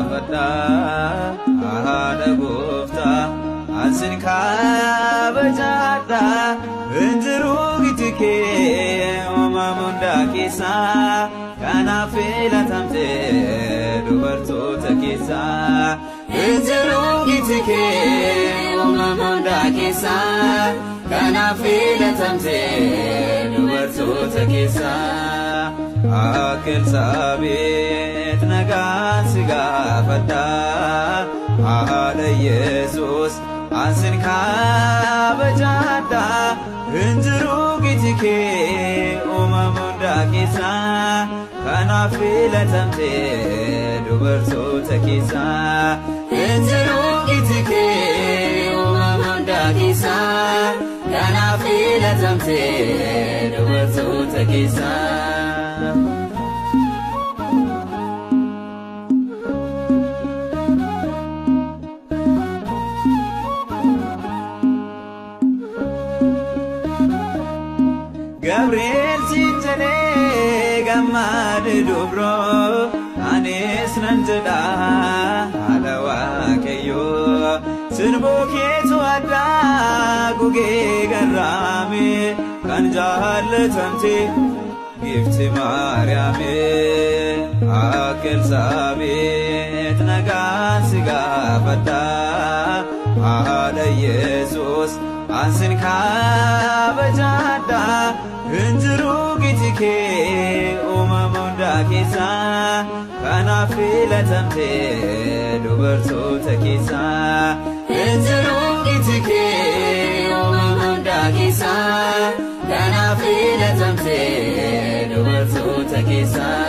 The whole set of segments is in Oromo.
gaafadha haadha gooftaa ansin kabajaadha injiruu giti kee uumama hundaa keessaa kanaaf filatamte dubartoota keessaa injiruu giti kee uumama hundaa keessaa kanaaf filatamte dubartoota keessaa. Akka Elsaabeet nagaan si gaafadha haadha Yesuus ansin kabajaadha injiruu giti kee uumama hundaa keessaa kanaaf filatamte dubartoota keessaa injiruu giti kee uumama hundaa keessaa kanaaf filatamte dubartoota keessaa. Gabriel siin jedhee gammade dubroo anis nan jedha haadha Waaqayyoo simboo keetu addaa gugee garraame kan jaallatamte giifti Maariyaame. Akka Elsaabeet nagaan si gaafadha haadha Yesuus ansin kabajaadha injiruu giti kee uumama hundaa keessaa kanaaf filatamte dubartoota keessaa injiruu giti kee uumama hundaa keessaa kanaaf filatamte dubartoota keessaa.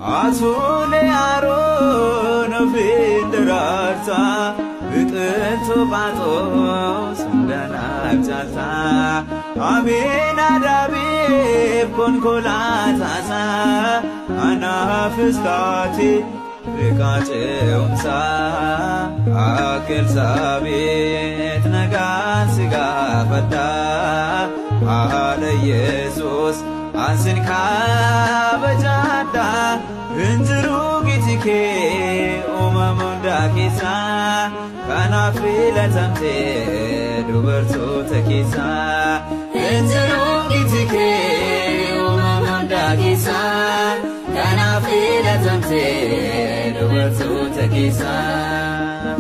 Asuulee Aroon ofiin daraartaa biqiltuu Phaaxoos hundanaaf caaltaa Aminaadaabiif konkolaataasaa anaafis taate riqaa ce'umsaa. Akka Elsaabeet nagaan si gaafadha haadha Yesuus ansin kabajaadha injiruu giti kee uumama hundaa keessaa kanaaf filatamte dubartoota keessaa injiruu giti kee uumama hundaa keessaa kanaaf filatamte dubartoota keessaa.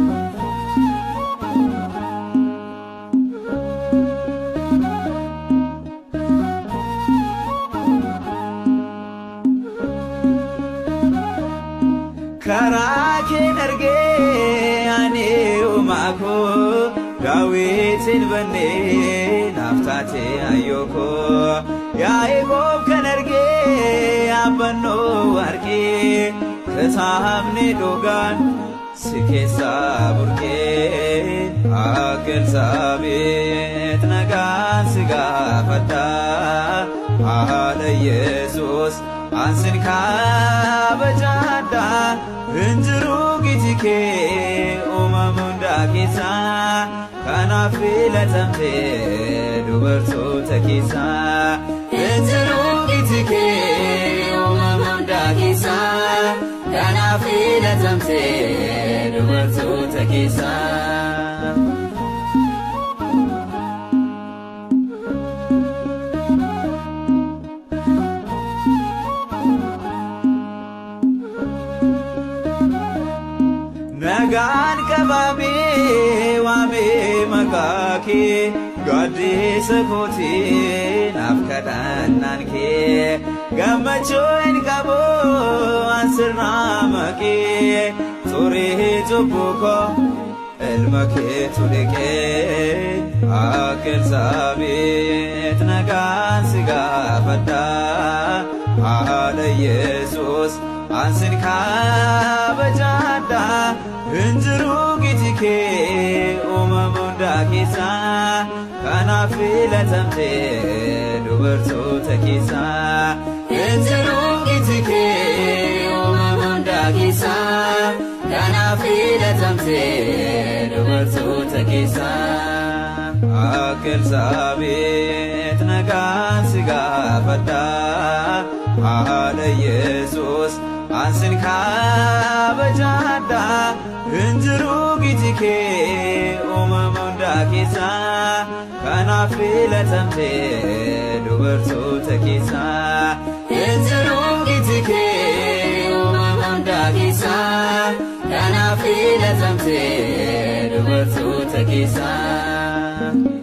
Karaa keen argee ani uumaa koo Daawitin bannee naaf taate ayyoo koo Yaa'ikoob kan argee abbannoo warqee kitaabni dhugaan si keessaa burqee. Akka Elsaabeet nagaan si gaafadha haadha Yesuus ansin kabajaadha injiruu giti kee uumama hundaa keessaa kanaaf filatamte dubartoota keessaa injiruu giti kee uumama hundaa keessaa kanaaf filatamte dubartoota keessaa. Nagaan qabamee waamee maqaa kee gaaddisa kootii naaf kadhannaan kee gammachuu hin qabu an sirnaa maqee xurii cubbuu koo ilma keetu dhiqee. Akka Elsaabeet nagaan si gaafadha haadha Yesuus ansin kabajaadha injiruu giti kee uumama hundaa keessaa kanaaf filatamte dubartoota keessaa injiruu giti kee uumama hundaa keessaa kanaaf filatamte. keessaa. Akka Elsaabeet nagaan si gaafadha, haadha Yesuus ansin kabajaadha. Hin jiru giti kee uumama hundaa keessaa, kanaaf filatamte dubartoota keessaa. Hin jiru giti kee uumama hundaa keessaa, kanaaf filatamte dubartoota keessaa.